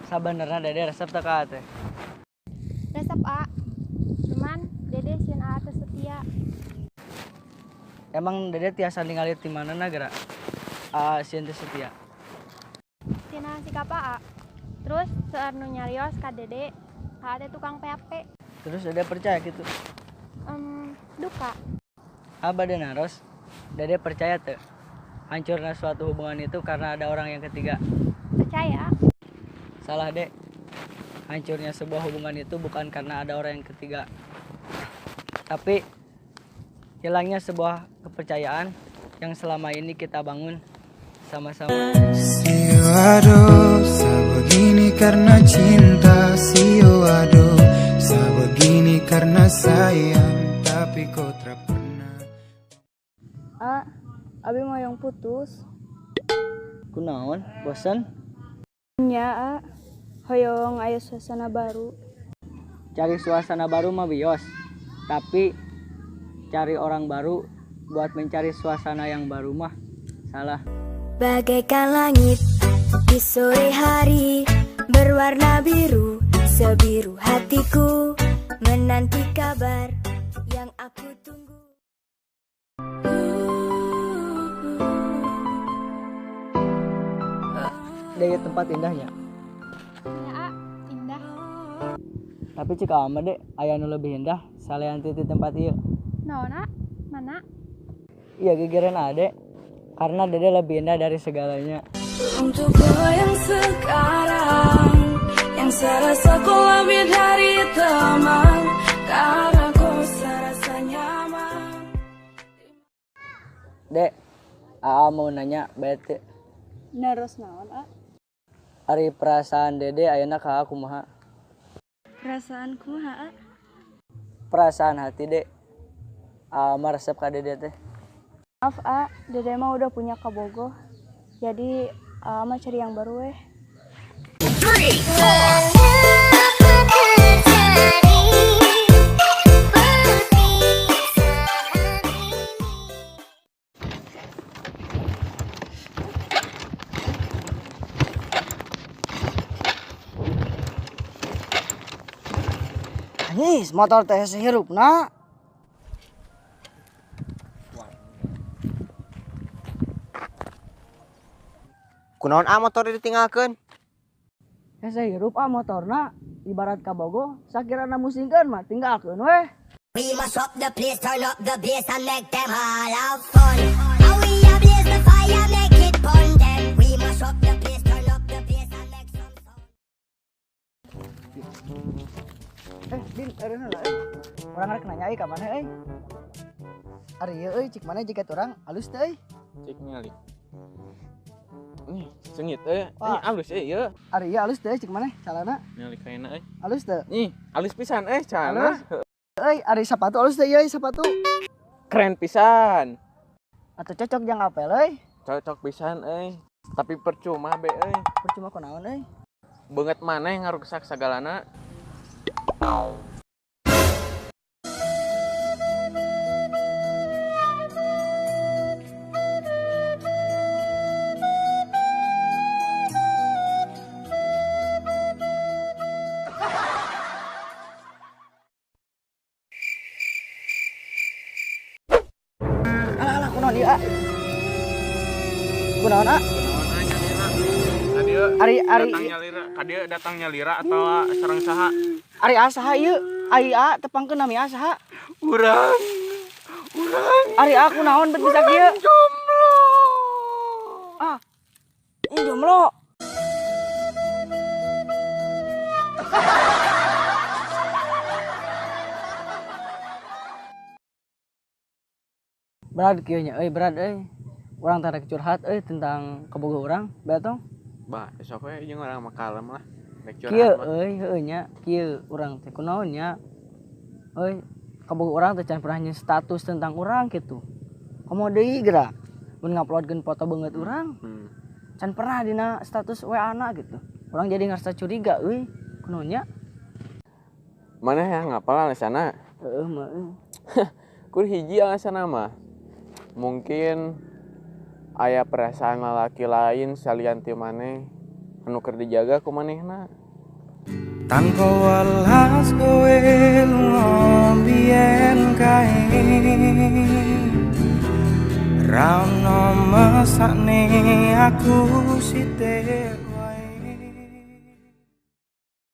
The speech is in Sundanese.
Sabenerna Dede resep teu ka teh? Resep A. Cuman Dede sieun A teu setia. Emang Dede tiasa ningali ti manana geura? A sieun teu setia. Tina sikap A. Terus seueur nu nyarios ka Dede, ka teh tukang PHP. Terus Dede percaya gitu? Duka. Abah naros, Dede percaya teu? Hancurnya suatu hubungan itu karena ada orang yang ketiga. Percaya. Salah, Dek. Hancurnya sebuah hubungan itu bukan karena ada orang yang ketiga. Tapi hilangnya sebuah kepercayaan yang selama ini kita bangun sama-sama. Sio aduh, begini karena cinta. Sio aduh, begini karena sayang. Tapi kau tak pernah. A, abi mau yang putus. Kunaon? Bosan? Nya, A. Hoyong aya suasana baru. Cari suasana baru mah bios. Tapi cari orang baru buat mencari suasana yang baru mah salah. Bagaikan langit di sore hari berwarna biru, sebiru hatiku menanti kabar yang aku tunggu. Dari tempat indahnya. Ya, A, indah. Tapi cik ama Dek, aya nu lebih indah salian ti tempat ieu. Naon, A? Mana? Iya gigireun Ade. Karena Dede lebih indah dari segalanya. Untuk kau yang sekarang, yang serasa kau lebih dari teman, karena kau serasa nyaman. Dek, Aa mau nanya bete. Naros naon, A? Ari perasaan Dede ayeuna ka aku kumaha? Perasaan kumaha, A? Perasaan hati, Dek. Aa mah resep ka Dede teh. Maaf, A, Dede mah udah punya kabogoh. Jadi A mah cari yang baru weh. 3, 4. Anyis, motor teh sehirupna. Kunaon a motor ditinggalkeun? Hese hirup a motorna ibarat kabogoh sakirana musingkeun mah tinggalkeun weh. We must up the place, turn up the bass and make them all have fun. How we a blaze the fire, make it burn them. We must up the place, turn up the bass and make some sound. Din, eureun heula euy. Urang rek nanya euy ka maneh euy. Ari ieu euy cik maneh jiket urang alus teu euy? Cik ningali. Nih, sengit euy. Nih alus euy ieu. Ari ieu alus teu cik maneh calana? Ningali kaena euy. Alus teu? Nih, alus pisan euy calana. Euy, ari sepatu alus teu ieu sepatu? Keren pisan. Atuh cocok jeung apel euy. Cocok pisan euy. Tapi percuma be euy. Percuma kunaon euy? Beungeut maneh ngaruksak sagalana. Alah, kunaon ieu, A? Kunaon, A? Ari ari datang nyalira, ka dieu datang nyalira atawa sareng saha? Ari A saha ieu? Ari A tepangkeun nami A saha? Urang. Urang. Ari A kunaon bet bisa kieu? Jomblo. Ah. Ini jomblo. Berat kieu nya euy, berat euy. Urang teh rek curhat euy tentang kabogoh urang, betong. Bah, esok we jeung urang mah kalem lah. Rek curhat Kieu mah. euy, heueuh nya, kieu urang teh kunaon nya? Euy, kabogoh urang teh can pernah nyeun status tentang urang kitu. Komo deui geura mun nguploadkeun foto beungeut urang. Can pernah dina status WA-na gitu. Urang jadi ngarasa curiga euy, kunaon nya? Maneh yang ngapal alasanna? Heueuh mah euy. Kur hiji alasanna mah. Mungkin aya perasaan lalaki lain salian ti maneh. Anu keur dijaga ku manehna. Tanpa welas kowe lunga biyen kae. Ra ono mesakne aku sithik.